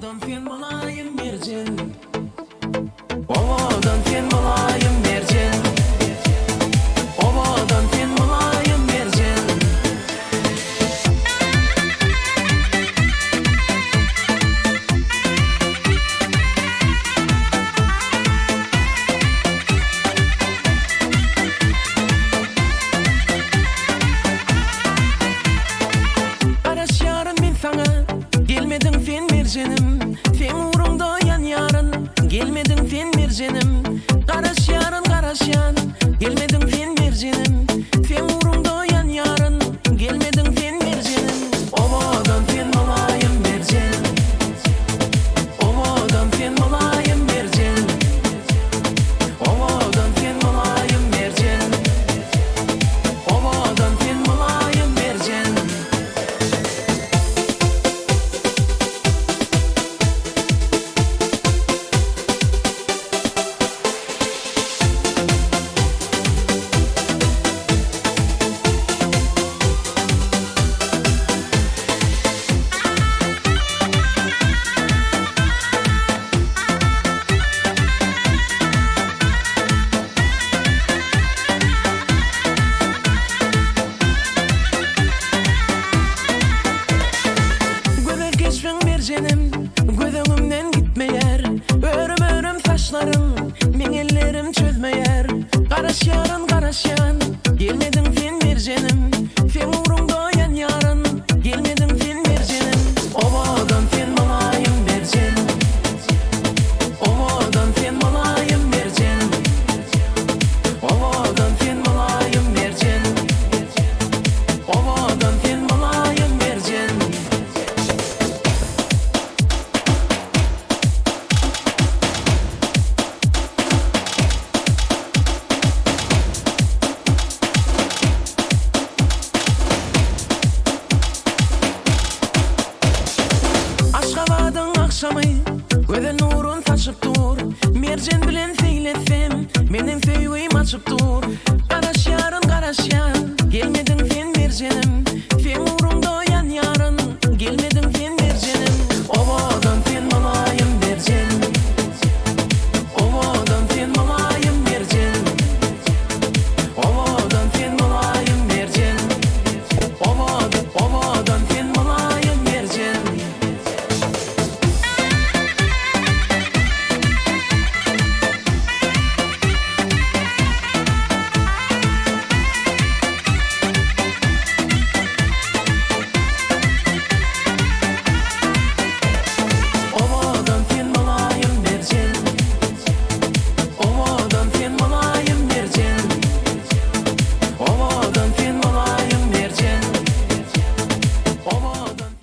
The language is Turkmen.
Owadan sen mylaýym merjen Owadan sen mylaýym merjen Owadan sen mylaýym merjen. Garaşýaryn men saňa, gelmediň sen merjenim, Seň ugruňda ýanýaryn, gelmediň sen merjenim. Garaşýaryn, garaşýan, gelmediň sen merjenim, Seň ugruňda ýanýaryn, gelmediň sen merjenim. Owadan sen mylaýym merjen, Owadan sen mylaýym merjen, Owadan sen mylaýym merjen. Owadan sen mylaýym merjen. Gözel keşbiň merjenim, göz öňümden gitmeýär. Örüm-örüm saçlaryň, meň ellerim çözmeýär. Garaşýaryn, garaşýan, gelmediň sen merjenim. Seň ugruňda ýanýaryn, gelmediň sen merjenim. Owadan sen mylaýym merjen. Owadan sen mylaýym merjen. Owadan sen mylaýym merjen. Owadan sen mylaýym merjen. Aşgabadyň agşamy gözel nurun saçyp dur. Merjen bilen seýil etsem, meniň söýgim açyp dur. Garaşýaryn, garaşýan, gelmediň sen merjenim. Seň ugruň.